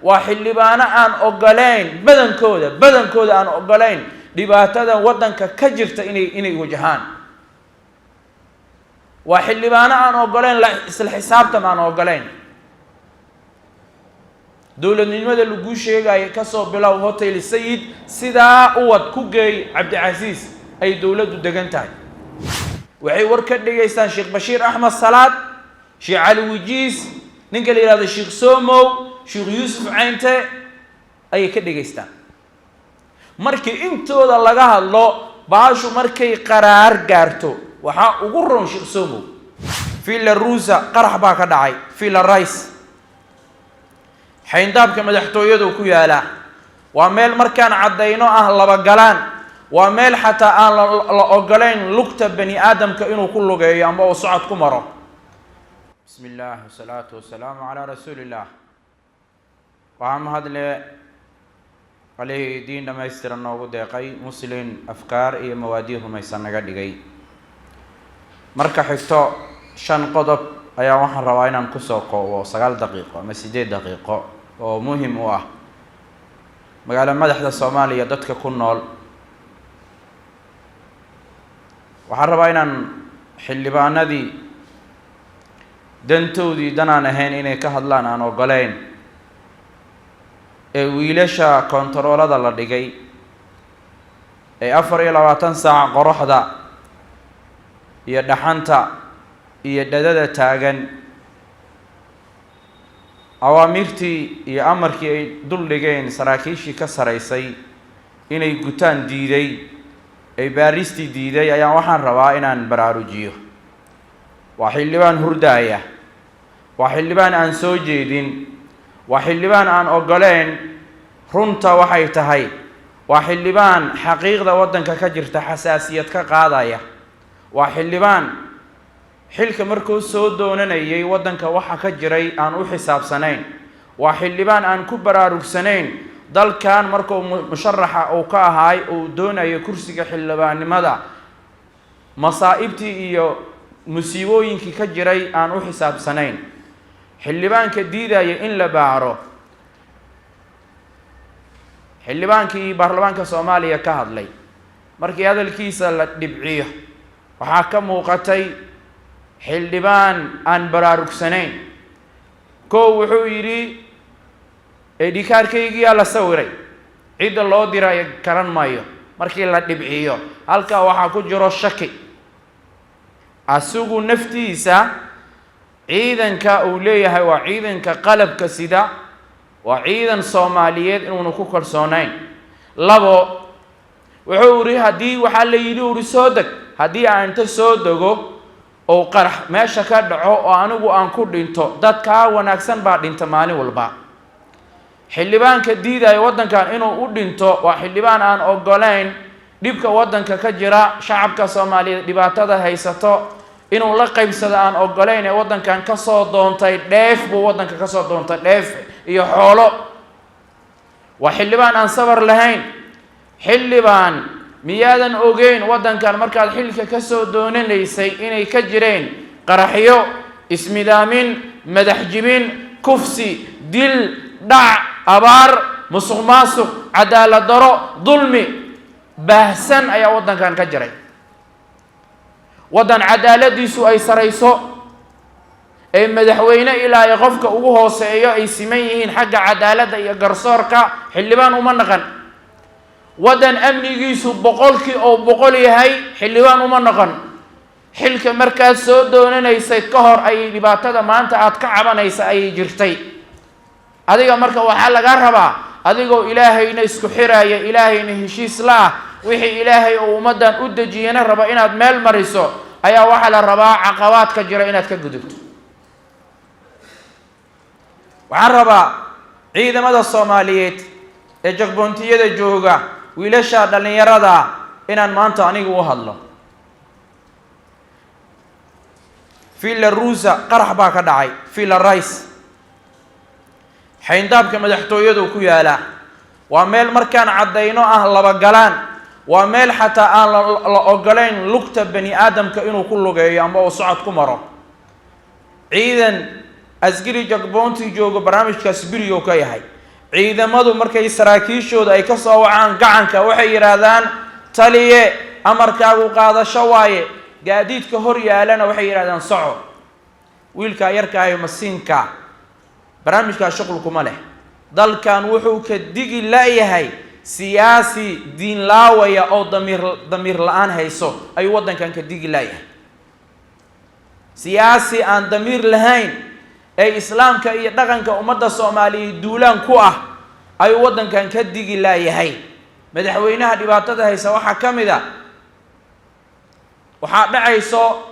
Waa xildhibaano aan ogolayn, badankooda aan ogolayn dhibaatada waddanka ka jirta inay wajahaan. Waa xildhibaano aan ogolayn isla xisaabtan, aan ogolayn dowladnimada laguu sheegayo. Kasoo bilow Hotel Sayid, sidaa uwad ku geey Cabdicasiis, ay dowladdu degan tahay. Waxay war ka dhigaystaan Sheekh Bashiir Axmed Salaad, Sheekh Cali Wijiis, ninka la yihahdo Sheekh Somow, Sheekh Yuusuf Caynte ayay ka dhigaystaan. Markii intooda laga hadlo, baashu markay qaraar gaarto, waxaa ugu roon Sheekh Somow. Villa Ruusa qarax baa ka dhacay, Villa Rice, xayndaabka madaxtooyadu ku yaalaa. Waa meel markaan caddayno ah laba galaan. Waa meel xataa aan la ogolayn lugta bani aadamka inuu ku lugeeyo ama uu socod ku maro. Bismi illaah, wasalaatu wasalaamu calaa rasuuli illaah. Waxaa mahadle Alihii diin dhammaystiran noogu deeqay, Muslin afkaar iyo mawaadii rumaysan naga dhigay. Marka xigto, 5 qodob ayaa waxaan rabaa inaan kusoo koobo 9 daqiiqo ama 8 daqiiqo oo muhim u ah magaalo madaxda Soomaaliya dadka ku nool. Waxaan rabaa inaan xildhibaanadii dantoodii danaan ahayn inay ka hadlaan aan ogoleyn, ee wiilasha kontaroolada la dhigay ee 24 saac qoraxda iyo dhaxanta iyo dhadada taagan, awaamirtii iyo amarkii ay dul dhigeen saraakiishii ka saraysay inay gutaan diiday, ay baaristii diiday, ayaan waxaan rabaa inaan baraarujiyo. Waa xildhibaan hurdaaya, waa xildhibaan aan soo jeedin, waa xildhibaan aan ogoleen runta waxay tahay, waa xildhibaan xaqiiqda waddanka ka jirta xasaasiyad ka qaadaya, waa xildhibaan xilka markuu soo doonanayay waddanka waxa ka jiray aan u xisaabsanayn, waa xildhibaan aan ku baraarugsanayn dalkan markuu musharaxa uu ka ahaay uu doonayo kursiga xildhibaannimada, masaa'ibtii iyo musiibooyinkii ka jiray aan u xisaabsanayn. Xildhibaanka diidaya in la baaro, xildhibaankii baarlamaanka Soomaaliya ka hadlay, markii hadalkiisa la dhibciyo waxaa ka muuqatay xildhibaan aan baraarugsanayn. Kow, wuxuu yidhi dhikaarkaygiyaa la sawiray, cidda loo dirayo garan maayo. Markii la dhibciyo, halkaa waxaa ku jiro shaki. Asigu naftiisa ciidanka uu leeyahay waa ciidanka qalabka sida, waa ciidan Soomaaliyeed, inuuna ku kalsoonayn. Labo, wuxuu iri haddii waxaa la yidhi uri soo deg, haddii aan inta soo dego oo qarax meesha ka dhaco oo anigu aan ku dhinto, dadkaa wanaagsan baa dhinta maalin walba. Xildhibaanka diidaya waddankan inuu u dhinto waa xildhibaan aan ogolayn dhibka waddanka ka jira, shacabka Soomaaliyeed dhibaatada haysato inuu la qaybsado aan ogolayn, ee waddankan kasoo doontay dheef buu waddanka kasoo doontay, dheef iyo xoolo. Waa xildhibaan aan sabar lahayn. Xildhibaan, miyaadan ogeyn waddankan markaad xilka kasoo doonanaysay inay ka jireen qaraxyo, ismidaamin, madax jibin, kufsi, dil, dhac, abaar, musuq maasuq, cadaalad daro, dulmi baahsan ayaa waddankan ka jiray? Waddan cadaaladiisu ay sarayso, ee madaxweyne ilaa ay qofka ugu hooseeyo ay siman yihiin xagga cadaaladda iyo garsoorka, xildhibaan uma naqan. Waddan amnigiisu 100% yahay, xildhibaan uma noqon. Xilka markaad soo doonanaysay ka hor ayay dhibaatada maanta aad ka cabanaysa ayay jirtay. Adiga marka waxaa laga rabaa, adigoo Ilaahayna isku xiraya, Ilaahayna heshiis la ah, wixii Ilaahay uu ummaddan u dejiyana raba inaad meel mariso, ayaa waxaa la rabaa caqabaadka jira inaad ka gudubto. Waxaan rabaa ciidamada Soomaaliyeed ee jagboontiyada jooga, wiilasha dhallinyarada, inaan maanta anigu u hadlo. Villa Ruusa qarax baa ka dhacay, Villa Rice, xayndaabka madaxtooyadu ku yaalaa. Waa meel markaan caddayno ah laba galaan. Waa meel xataa aan la ogolayn lugta bani aadamka inuu ku lugeeyo ama uu socod ku maro. Ciidan askari jagboontii joogo barnaamijkaas berigo ka yahay. Ciidamadu markay saraakiishooda ay ka soo wacaan gacanka, waxay yidhaahdaan: "Taliye, amarkaagu qaadasho waaye." Gaadiidka hor yaalana waxay yidhahdaan: "Soco." Wiilkaa yarkaayo masiinka barnaamijkaa shuqul kuma leh. Dalkan wuxuu ka digi la-yahay siyaasi diin laawaya oo damiir la-aan hayso ayuu waddankan ka digi la-yahay. Siyaasi aan damiir lahayn ee islaamka iyo dhaqanka ummadda Soomaaliyeed duulaan ku ah ayuu waddankan ka digi laayahay. Madaxweynaha dhibaatada haysa waxaa ka mid a, waxaa dhacayso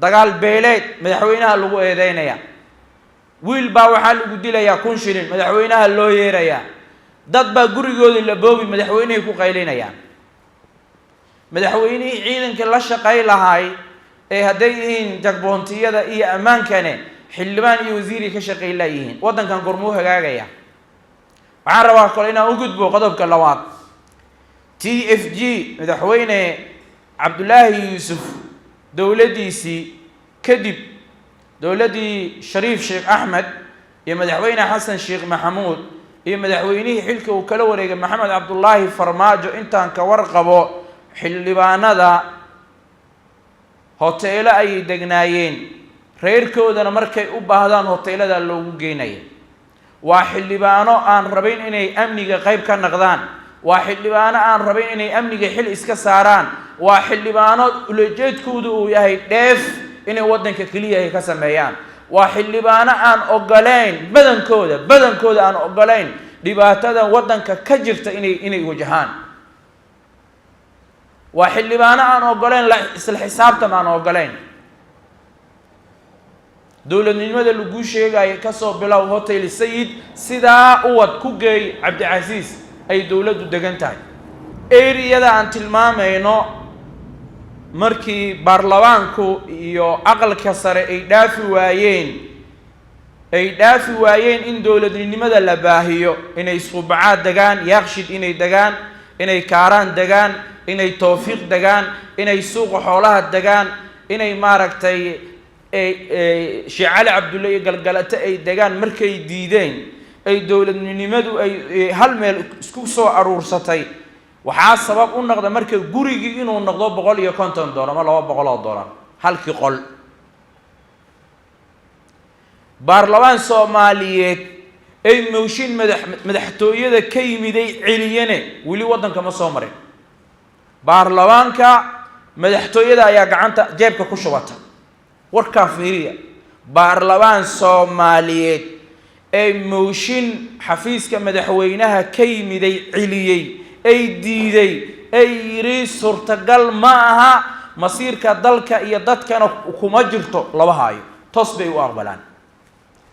dagaal beeleed, madaxweynaha lagu eedeynaya. Wiil baa waxaa lagu dilayaa 1000 shilin, madaxweynaha loo yeerayaa. Dad baa gurigoodii la boobi, madaxweynahay ku qaylinayaan. Madaxweynihii ciidankii la shaqay lahay ee hadday yihiin checkpoint-iyada iyo ammaankane, xildhibaan iyo wasiiray ka shaqay laayihiin. Waddankan gormuu hagaagaya? Waxaan rabaa kole inaan u gudbo qodobka labaad. TFG, madaxweyne Cabdullaahi Yuusuf dowladdiisii kadib, dowladdii Shariif Sheekh Axmed iyo madaxweyne Xasan Sheekh Maxamuud iyo madaxweynihii xilka uu kala wareegay, Maxamed Cabdullaahi Farmaajo, intaan ka warqabo xildhibaanada hoteelo ayay degnaayeen, reerkoodana markay u baahdaan hoteelada loogu geynaya. Waa xildhibaano aan rabayn inay amniga qayb ka naqdaan, waa xildhibaano aan rabayn inay amniga xil iska saaraan, waa xildhibaano ulajeedkoodu uu yahay dheef inay waddanka keliya ay ka sameeyaan, waa xildhibaano aan ogoleyn, badankooda aan ogoleyn dhibaatada waddanka ka jirta inay wajahaan, waa xildhibaano aan ogoleyn isla xisaabtan, aan ogoleyn dowladnimada laguu sheegayo. Kasoo bilow Hotel Sayid, sidaa uwad ku geey Cabdicasiis ay dowladdu degan tahay. Eriyada aan tilmaamayno, markii baarlamaanku iyo aqalka sare ay dhaafi waayeen in dowladnimada la baahiyo, inay Suubacaad degaan, Yaaqshid inay degaan, inay Kaaraan degaan, inay Towfiiq degaan, inay Suuqa Xoolaha degaan, inay maaragtay Sheekh Cali Cabdulle iyo Galgalato ay degaan, markay diideen, ay dowladnimadu ay hal meel isku soo aruursatay, waxaa sabab u noqda marka gurigii inuu noqdo $150 ama $200 halkii qol. Baarlamaan Soomaaliyeed ay mooshin madaxtooyada ka yimiday celiyane weli waddanka ma soo marin. Baarlamaanka madaxtooyada ayaa gacanta jeebka ku shubata. Warkaa fiiriya: baarlamaan Soomaaliyeed ee mooshin xafiiska madaxweynaha ka yimiday celiyey, ay diiday, ay yidhi suurtagal ma aha, masiirka dalka iyo dadkana kuma jirto, laba haayo, toos bay u aqbalaan.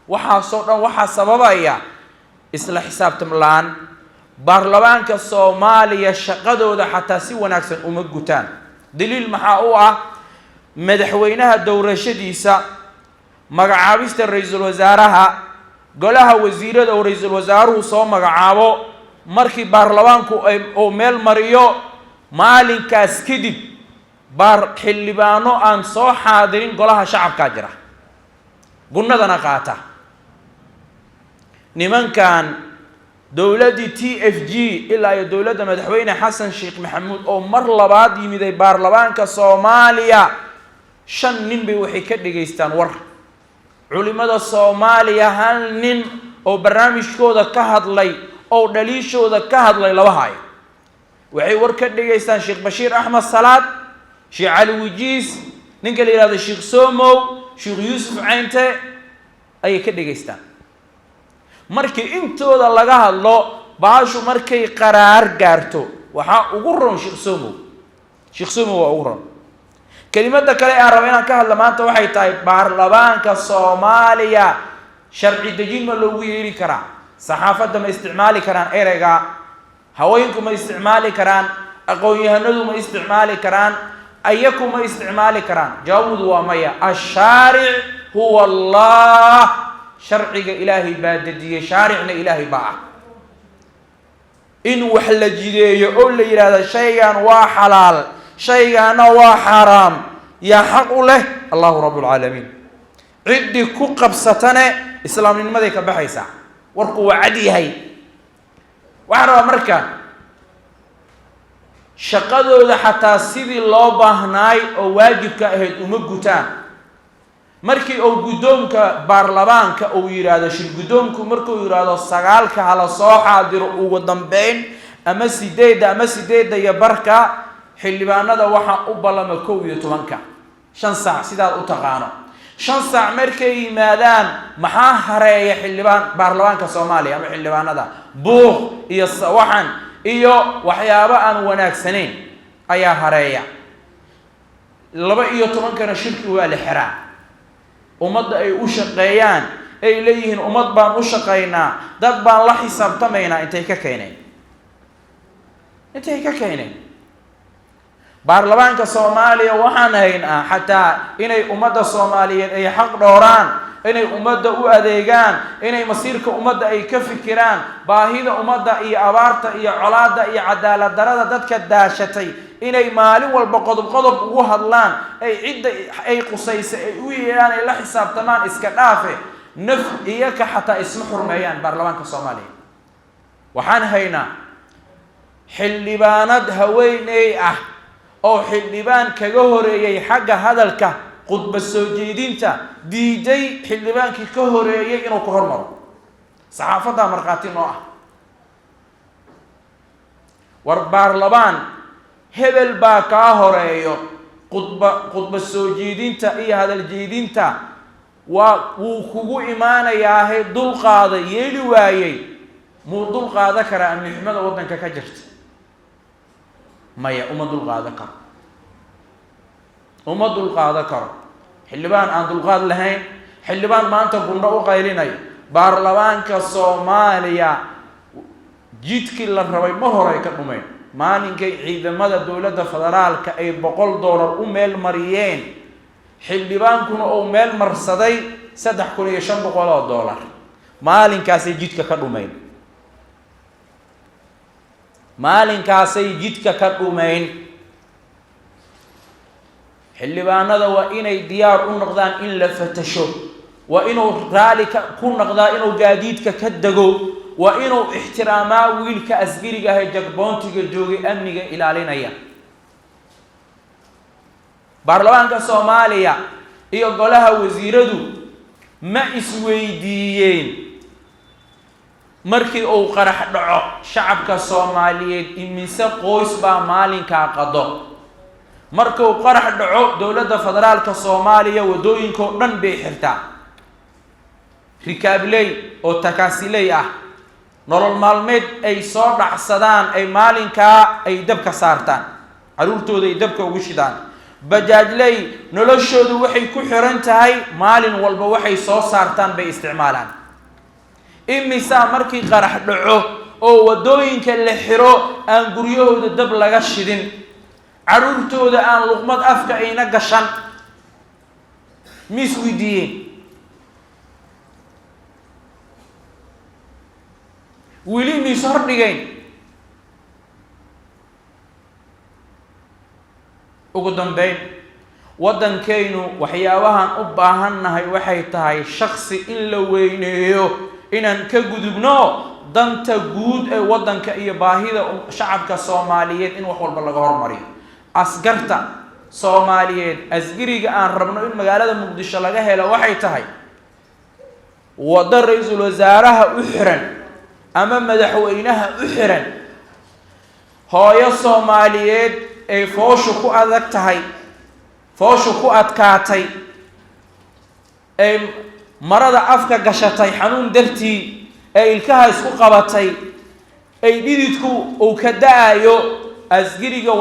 Waxaasoo dhan waxaa sababaya isla xisaabtam la-aan. Baarlamaanka Soomaaliya shaqadooda xataa si wanaagsan uma gutaan. Daliil maxaa u ah? Madaxweynaha doorashadiisa, magacaabista ra-iisul wasaaraha, golaha wasiirada uu ra-iisul wasaaruhu soo magacaabo, markii baarlamaanku ay uu meel mariyo, maalinkaas kadib xildhibaano aan soo xaadirin golaha shacabkaa jira, gunnadana qaata. Nimankan dowladdii TFG ilaa iyo dowladda madaxweyne Xasan Sheekh Maxamuud oo mar labaad yimiday, baarlamaanka Soomaaliya shan nin bay waxay ka dhegaystaan war. Culimada Soomaaliya hal nin oo barnaamijkooda ka hadlay oo dhaliishooda ka hadlay laba hayo. Waxay war ka dhegaystaan Sheekh Bashiir Axmed Salaad, Sheekh Cali Wajiis, ninka la yihahdo Sheekh Somow, Sheekh Yuusuf Caynte ayay ka dhegaystaan. Markii intooda laga hadlo, baashu markay qaraar gaarto, waxaa ugu ron Sheekh Somow. Sheekh Somow waa ugu ron. Kelimadda kale aan raba inaan ka hadla maanta waxay tahay: baarlamaanka Soomaaliya sharci dejin ma loogu yeeri karaa? Saxaafadda ma isticmaali karaan ereyga? Haweenku ma isticmaali karaan? Aqoon-yahanadu ma isticmaali karaan? Ayaku ma isticmaali karaan? Jawaabdu waa maya. الشارع هو الله. Sharciga Ilaahay baa dejiyey, shaaricna Ilaahay baa ah. In wax la jideeyo oo la yidhahdo shaygan waa xalaal, shaygaana waa xaaraam, yaa xaq u leh? الله رب العالمين. Ciddii ku qabsatane islaamnimaday ka baxaysaa. Warku waa cad yahay. Waxaan rabaa marka shaqadooda xataa sidii loo baahnaay oo waajibka ahayd uma gutaan. Markii uu guddoonka baarlamaanka uu yidhaahdo, shir guddoonku markuu yidhaahdo 9-ka hala soo xaadiro ugu dambeyn, ama 8-da ama 8:30, xildhibaanada waxaa u ballama 11-ka, 5 saac sidaad u taqaano. 5 saac markay yimaadaan, maxaa hareeya xildhibaan baarlamaanka Soomaaliya ama xildhibaanada? Buuq iyo sawaxan iyo waxyaabo aan wanaagsanayn ayaa hareeya. 12-kana shirki waa la xiraa. Ummadda ay u shaqeeyaan, ay leeyihiin ummad baan u shaqaynaa, dad baan la xisaabtamaynaa, intay ka keeneen? Intay ka keeneen? Baarlamaanka Soomaaliya waxaan haynaa xataa inay ummadda Soomaaliyeed ay xaq dhooraan, inay ummadda u adeegaan, inay masiirka ummadda ay ka fikiraan, baahida ummadda iyo abaarta iyo colaadda iyo cadaalad darada dadka daashatay inay maalin walba qodob qodob ugu hadlaan, ay cidda ay qusaysa ay u yeedhaan, ay la xisaabtamaan. Iska dhaafe naf iyaka xataa isma xurmeeyaan. Baarlamaanka Soomaaliya waxaan haynaa xildhibaanad haweeney ah oo xildhibaan kaga horeeyey xagga hadalka, khudba soo jeedinta, diiday xildhibaankii ka horeeyey inuu ka hormaro. Saxaafaddaa markhaati noo ah. War baarlamaan hebel baa kaa horeeyo khudba soo jeedinta iyo hadal jeedinta, waa wuu kugu imaanayaahe dulqaada yeeli waayey. Muu dulqaada karaa amni xumada waddanka ka jirta? Maya, uma dulqaadan karo, uma dulqaadan karo. Xildhibaan aan dulqaad lahayn, xildhibaan maanta gundho u qaylinayo. Baarlamaanka Soomaaliya jidkii la rabay mar hore ay ka dhumeyn. Maalinkay ciidamada dowladda federaalka ay $100 u meel mariyeen, xildhibaankuna uu meel marsaday $3,500, maalinkaasay jidka ka dhumeyn, maalinkaasay jidka ka dhumeyn. Xildhibaanada waa inay diyaar u noqdaan in la fatasho, waa inuu raali ka ku noqdaa inuu gaadiidka ka dego, waa inuu ixtiraamaa wiilka asgariga ah ee jagboontiga joogay, amniga ilaalinaya. Baarlamaanka Soomaaliya iyo golaha wasiiradu ma isweydiiyeen markii uu qarax dhaco shacabka Soomaaliyeed imise qoys baa maalinkaa qado? Markuu qarax dhaco, dowladda federaalka Soomaaliya waddooyinkao dhan bay xirtaa. Rikaabley oo takaasiley ah nolol maalmeed ay soo dhacsadaan, ay maalinkaa ay dabka saartaan, carruurtooda ay dabka ugu shidaan. Bajaajley noloshoodu waxay ku xiran tahay maalin walba waxay soo saartaan bay isticmaalaan. Imisaa markii qarax dhaco oo waddooyinka la xiro aan guryahooda dab laga shidin, carruurtooda aan luqmad afka ayna gashan? Miis weydiiyeen? Weli miis hordhigeyn? Ugu dambeyn, waddankaynu waxyaabahan u baahannahay waxay tahay shaksi in la weyneeyo, inaan ka gudubno danta guud ee waddanka iyo baahida shacabka Soomaaliyeed in wax walba laga hormariyo. Askarta Soomaaliyeed, asgariga aan rabno in magaalada Muqdisho laga helo waxay tahay waddo ra-iisul wasaaraha u xiran ama madaxweynaha u xiran, hooyo Soomaaliyeed ay fooshu ku adag tahay, fooshu ku adkaatay, ay marada afka gashatay xanuun dartii, ee ilkaha isku qabatay, ay dhididku uu ka da-ayo, asgariga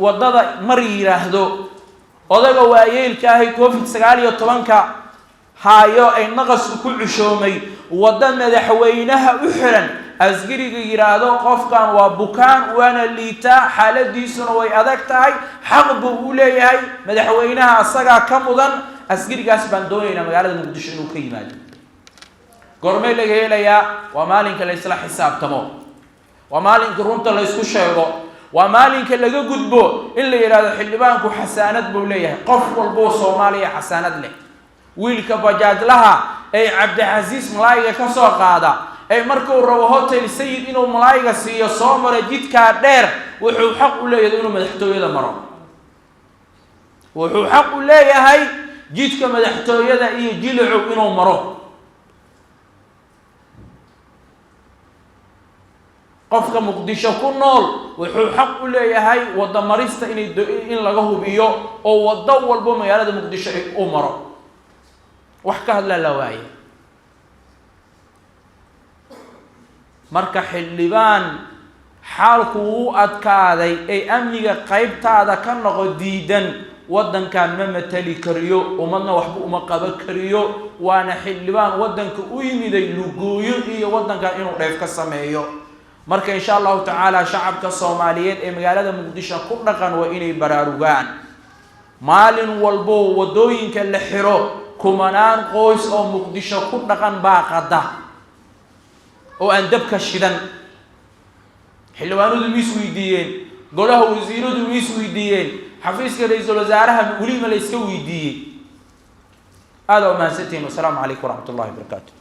waddada mar yidhaahdo, odaga waayeelka ahay COVID-19-ka haayo ay naqasku ku cushoomay, waddo madaxweynaha u xiran asgariga yidhaahdo qofkan waa bukaan, waana liitaa, xaaladiisuna way adag tahay, xaq buu u leeyahay, madaxweynaha asagaa ka mudan. Asgarigaas baan doonaynaa magaalada Muqdisho inuu ka yimaado. Goormee laga helayaa? Waa maalinka la isla xisaabtamo, waa maalinka runta la ysku sheego, waa maalinka laga gudbo in la yidhahdo xildhibaanku xasaanad buu leeyahay. Qof walboo Soomaaliya xasaanad leh. Wiilka bajaajlaha ee Cabdicasiis malaayiga ka soo qaada ee markuu rabo Hotel Sayid inuu malaayiga siiyo soo mara jidkaa dheer, wuxuu xaq u leeyahay inuu madaxtooyada maro. Wuxuu xaq u leeyahay jidka madaxtooyada iyo Jilicow inuu maro. Qofka Muqdisho ku nool wuxuu xaq u leeyahay waddo marista inay in laga hubiyo oo waddo walbo magaalada Muqdisho u maro. Wax ka hadlaa la waaye. Marka xildhibaan xaalku wuu adkaaday ee amniga qaybtaada ka noqo diidan, waddankan ma matali kariyo, ummadna waxba uma qaban kariyo. Waana xildhibaan waddanka u yimiday lugooyo iyo waddankan inuu dheef ka sameeyo. Marka insha Allahu tacaala shacabka Soomaaliyeed ee magaalada Muqdisho ku dhaqan waa inay baraarugaan. Maalin walbo waddooyinka la xiro, kumanaan qoys oo Muqdisho ku dhaqan baa qada oo aan dabka shidan. Xildhibaanadu ma is weydiiyeen? Golaha wasiiradu ma is weydiiyeen? Xafiiska ra-iisul wasaaraha weli ma la iska weydiiyey? Aada waa mahadsantihiin. Wasalaamu calaykum waraxmat ullahi wabarakaatu.